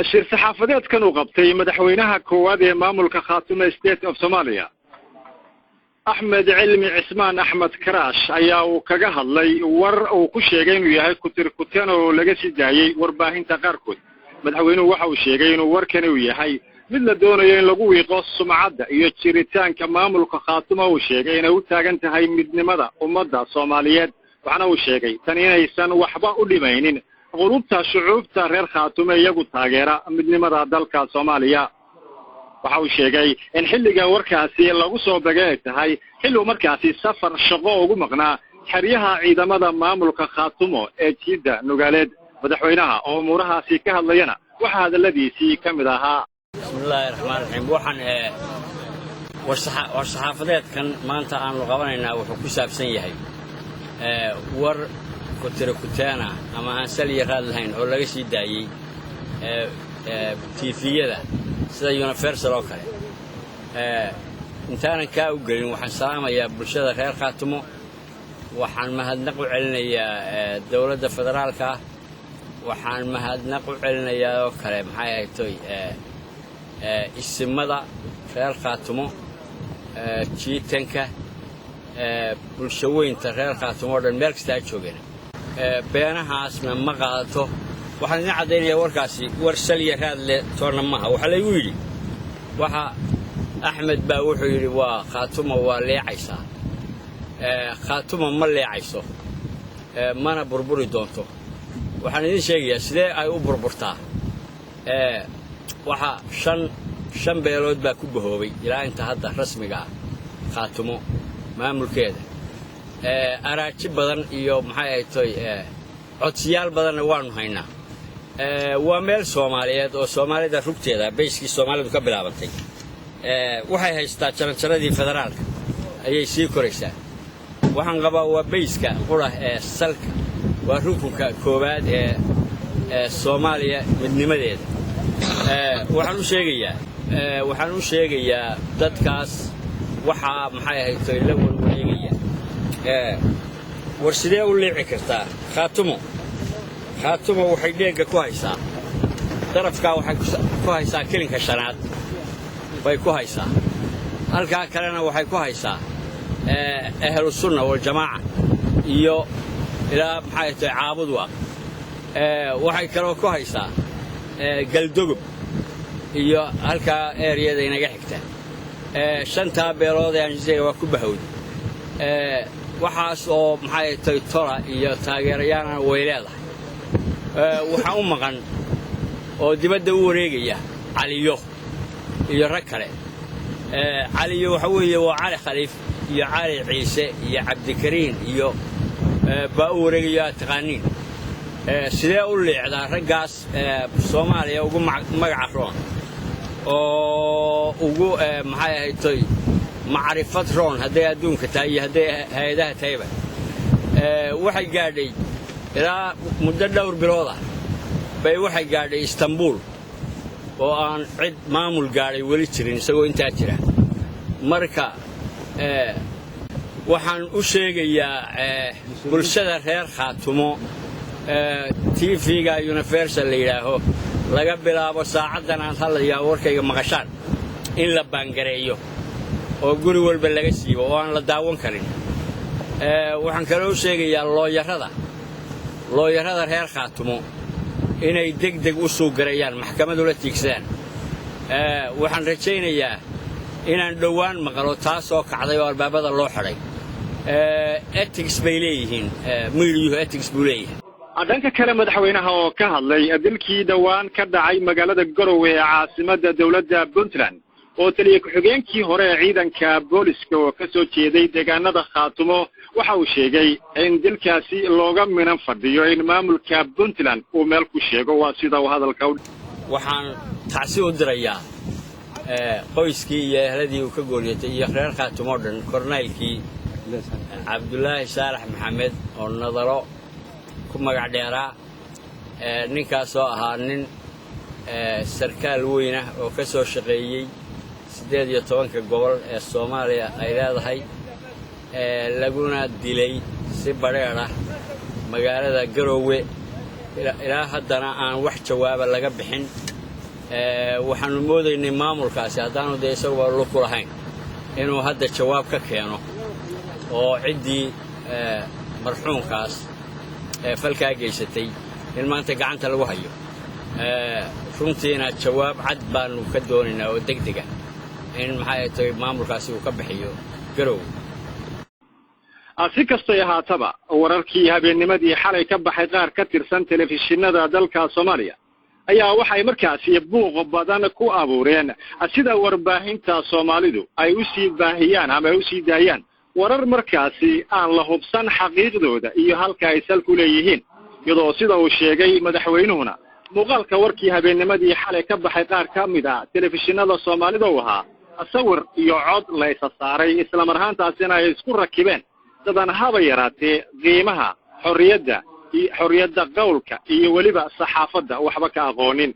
Shir saxaafadeedkan uu qabtay madaxweynaha koowaad ee maamulka Khaatume State of Somalia, Axmed Cilmi Cismaan Axmed Karaash, ayaa uu kaga hadlay war uu ku sheegay inuu yahay kutir kuteen oo laga sii daayey warbaahinta qaarkood. Madaxweynuhu waxa uu sheegay inuu warkani uu yahay mid la doonayo in lagu wiiqo sumcadda iyo jiritaanka maamulka Khaatumo. Uu sheegay inay u taagan tahay midnimada ummadda Soomaaliyeed, waxaana uu sheegay tan inaysan waxba u dhimaynin qulubta shucuubta reer Khaatume iyagu taageera midnimada dalka Soomaaliya. Waxa uu sheegay in xilliga warkaasi lagu soo begay ay tahay xilli uu markaasi safar shaqo ugu maqnaa xeryaha ciidamada maamulka Khaatumo ee jiidda Nugaaleed. Madaxweynaha oo umuurahaasi ka hadlayana waxaa hadalladiisii ka mid ahaa: Bismillaahi raxmaan raxiim. Waxaan war saxaafadeedkan maanta aanu qabanaynaa wuxuu ku saabsan yahay war kutira kuteena ama aan sal iyo raad lahayn oo laga sii daayey TV-yada sida Universal oo kale. Intaanan kaa u gelin, waxaan salaamayaa bulshada reer Khaatumo, waxaan mahadnaq u celinayaa dowladda federaalka ah, waxaan mahadnaq u celinayaa oo kale, maxay ahaytoy, isimada reer Khaatumo, jiitanka, bulshaweynta reer Khaatumo oo dhan meel kasta ha joogeen. Beenahaasna ma qaadato. Waxaan idin caddaynayaa warkaasi war sal iyo raad leh toonna maaha. Waxaa laygu yidhi waxa Axmed baa wuxuu yidhi waa Khaatumo waa leecaysaa. Khaatumo ma leecayso, mana burburi doonto. Waxaan idiin sheegayaa sidee ay u burburtaa. Waxa shan beelood baa ku bahoobay ilaa inta hadda rasmiga ah Khaatumo maamulkeeda. Araaji badan iyo, maxay ahaytoy, codsiyaal badanna waanu haynaa. Waa meel Soomaaliyeed oo Soomaalida rugteeda bayskii Soomaalidu ka bilaabantay. Waxay haystaa jaranjaradii federaalka ayay sii koraysaa. Waxaan qabaa waa bayska qura ee salka, waa rukunka koowaad ee Soomaaliya midnimadeeda. Waxaan u sheegayaa dadkaas waxaa, maxay ahaytoy, la warwareegaya, war sidee u liici kartaa Khaatumo? Khaatumo waxay dheegga ku haysaa darafkaa, waxay ku haysaa kilinka shanaad bay ku haysaa, halkaa kalena waxay ku haysaa Ahlu Sunna Waljamaaca iyo ilaa, maxay tahay, Caabudwaaq. Waxay kaloo ku haysaa Galdogob iyo halkaa area-da inaga xigta. Shantaa beelood ee aan sheegay waa ku bahowday. Waxaas oo, maxay tahay, tola iyo taageerayaalna way leedahay. Waxaa u maqan oo dibadda u wareegaya Caliyo iyo rag kale. Caliyo waxa weeye waa Cali Khaliif iyo Cali Ciise iyo Cabdikariin iyo baa u wareegayo aad taqaaniin. Sidee u liicdaa raggaas Soomaaliya ugu magaca roon oo ugu, maxay ahaytoy, macrifad roon, hadday adduunka tahay iyo hadday hay-adaha tahayba? Waxay gaadhay ilaa muddo dhowr bilood ah bay waxay gaadhay Istanbuul oo aan cid maamul gaadhay weli jirin isagoo intaa jira. Marka waxaan u sheegayaa bulshada reer Khaatumo, TV-ga Universal la yidhaaho, laga bilaabo saacaddan aan hadlayaa warkayga maqashaan, in la ban-gareeyo oo guri walba laga siibo oo aan la daawan karin. Waxaan kaloo sheegayaa lawyer-ada reer Khaatumo inay deg deg u sue-gareeyaan, maxkamad ula tiigsadaan. Waxaan rajaynayaa inaan dhowaan maqlo taasoo kacday oo albaabada loo xidhay. Ethics bay leeyihiin, media-hu ethics buu leeyahay. Dhanka kale, madaxweynaha oo ka hadlay dilkii dhowaan ka dhacay magaalada Garowe ee caasimadda dowladda Puntland oo taliye ku-xigeenkii hore ee ciidanka booliska oo ka soo jeeday deegaanada Khaatumo, waxa uu sheegay in dilkaasi looga minan fadhiyo in maamulka Puntland uu meel ku sheego. Waa sida uu hadalka u Waxaan tacsi u dirayaa qoyskii iyo ehladii uu ka gooriyatay iyo reer Khaatumo dhan kornaylkii Cabdulaahi Saalax Maxamed oo Nadaro ku magac dheeraa. Ninkaasoo ahaa nin sarkaal weynah oo ka soo shaqeeyey 18-ka gobol ee Soomaaliya ay leedahay, laguna dilay si badheedh ah magaalada Garoowe, ilaa haddana aan wax jawaaba laga bixin. Waxaanu moodaynay maamulkaasi haddaanu dee isaguba lug ku lahayn inuu hadda jawaab ka keeno oo ciddii marxuumkaas falkaa geysatay in maanta gacanta lagu hayo. Runtiina jawaab cad baanu ka doonaynaa oo deg dega in maxay tahay maamulkaasi uu ka bixiyo Garow. Si kastay ahaataba, wararkii habeennimadii xalay ka baxay qaar ka tirsan telefishinada dalka Soomaaliya ayaa waxay markaasi buuq badan ku abuureen sida warbaahinta Soomaalidu ay u sii baahiyaan ama ay u sii daayaan warar markaasi aan la hubsan xaqiiqdooda iyo halka ay sal ku leeyihiin, iyadoo sida uu sheegay madaxweynuhuna muuqaalka warkii habeennimadii xalay ka baxay qaar ka mid ah telefishinada Soomaalida uu ahaa sawir iyo cod la isa saaray, islamar ahaantaasina ay isku rakibeen dadan haba yaraatee qiimaha xorriyadda, xorriyadda qowlka iyo weliba saxaafadda waxba ka aqoonin.